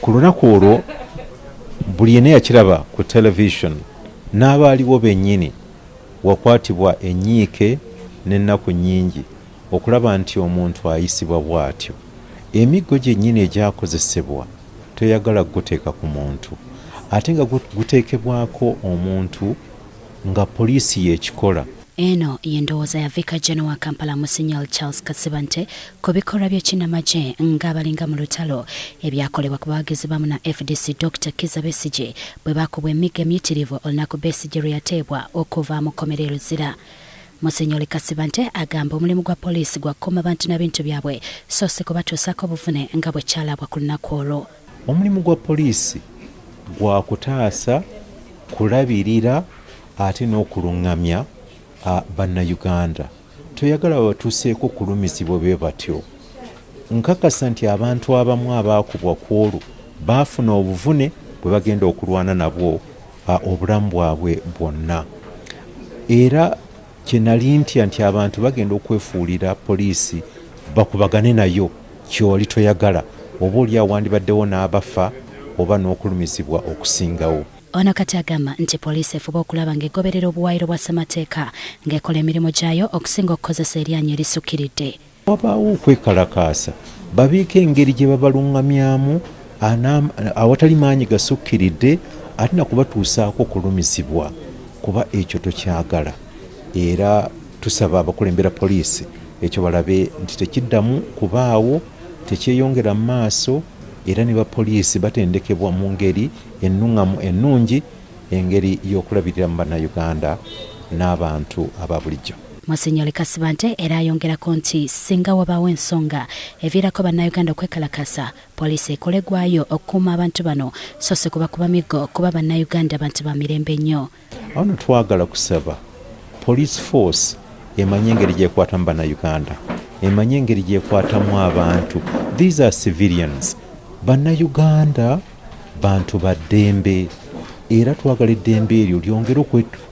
Ku lunaku olwo buli yenna yakiraba ku television n'abaaliwo bennyini, wakwatibwa ennyiike n'ennaku nnyingi okulaba nti omuntu ayisibwa bw'atyo. Emiggo gyennyini egyakozesebwa toyagala guteeka ku muntu, ate nga guteekebwako omuntu nga poliisi y'ekikola. Eno ye ndowooza ya Vicar General wa Kampala Monsignor Charles Kasibante ku bikolwa by'ekinnamagye ng'abalinga mu lutalo ebyakolebwa ku bawagizi ba munna FDC Dr. Kizza Besigye bwe baakubwa emiggo emiyitirivu olunaku Besigye lwe yateebwa okuva mu kkomera e Luzira. Monsignor Kasibante agamba omulimu gwa poliisi gwa kukuuma bantu na bintu byabwe so si kubatuusaako obuvune nga bwe kyalabwa ku lunaku olwo. Omulimu gwa poliisi gwa kutaasa, kulabirira ate n'okuluŋŋamya Bannayuganda. Toyagala babatuuseeko kulumizibwa bwe batyo. Nkakasa nti abantu abamu abaakubwa ku olwo baafuna obuvune bwe bagenda okulwana nabwo obulamu bwabwe bwonna. Era kye nali ntya nti abantu bagenda okwefuulira poliisi bakubagane nayo ky'oli toyagala, oba oli awandibaddewo n'abafa oba n'okulumizibwa okusingawo. Ono kati agamba nti poliisi efuba okulaba ng'egoberera obuwaayiro bwa ssemateeka ng'ekola emirimu gyayo okusinga okukozesa eryanyi erisukkiridde. Wabaawo okwekalakaasa, babiiko engeri gye babaluŋŋamyamu awatali maanyi gasukkiridde ate nakubatuusaako kulumizibwa, kuba ekyo tokyagala. Era tusaba abakulembera poliisi ekyo balabe nti tekiddamu kubaawo, tekyeyongera mu maaso, era ne bapoliisi batendekebwa mu ngeri ennuŋŋamu ennungi, engeri y'okulabirira mu Bannayuganda n'abantu aba bulijjo. Monsignor Kasibante era ayongerako nti singa wabaawo ensonga eviirako Bannayuganda okwekalakasa, poliisi ekolegwayo okukuuma abantu bano so si kubakuba miggo, kuba Bannayuganda bantu ba mirembe nnyo. Awo nno twagala kusaba police force emanye engeri gy'ekwatamu Bannayuganda, emanye engeri gy'ekwatamu abantu. These are civilians. Bannayuganda bantu ba ddembe, era twagala eddembe eryo lyongere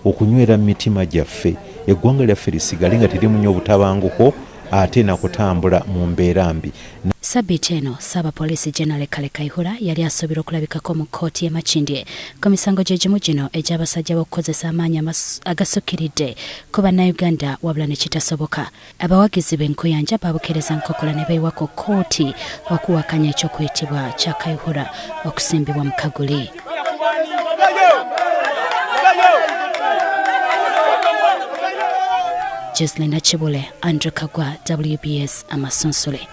okunywera mu mitima gyaffe, eggwanga lyaffe lisigale nga terimu nnyo obutabanguko ate nakutambula mu mbeera mbi. Sabbiiti eno Ssaabapoliisi General Kale Kayihura yali asuubirwa okulabikako mu kkooti y'e Makindye ku misango gye gimu gino egy'abasajja b'okukozesa amaanyi agasukkiridde ku Bannayuganda wabula ne kitasoboka. Abawagizi b'enkuyanja baabukeereza nkokola ne beeyiwa ku kkooti okuwakanya eky'okuyitibwa kya Kayihura okusimbibwa mu kaguli. Jocelyn Nakibule, Andrew Kagwa, WBS Amasunsule.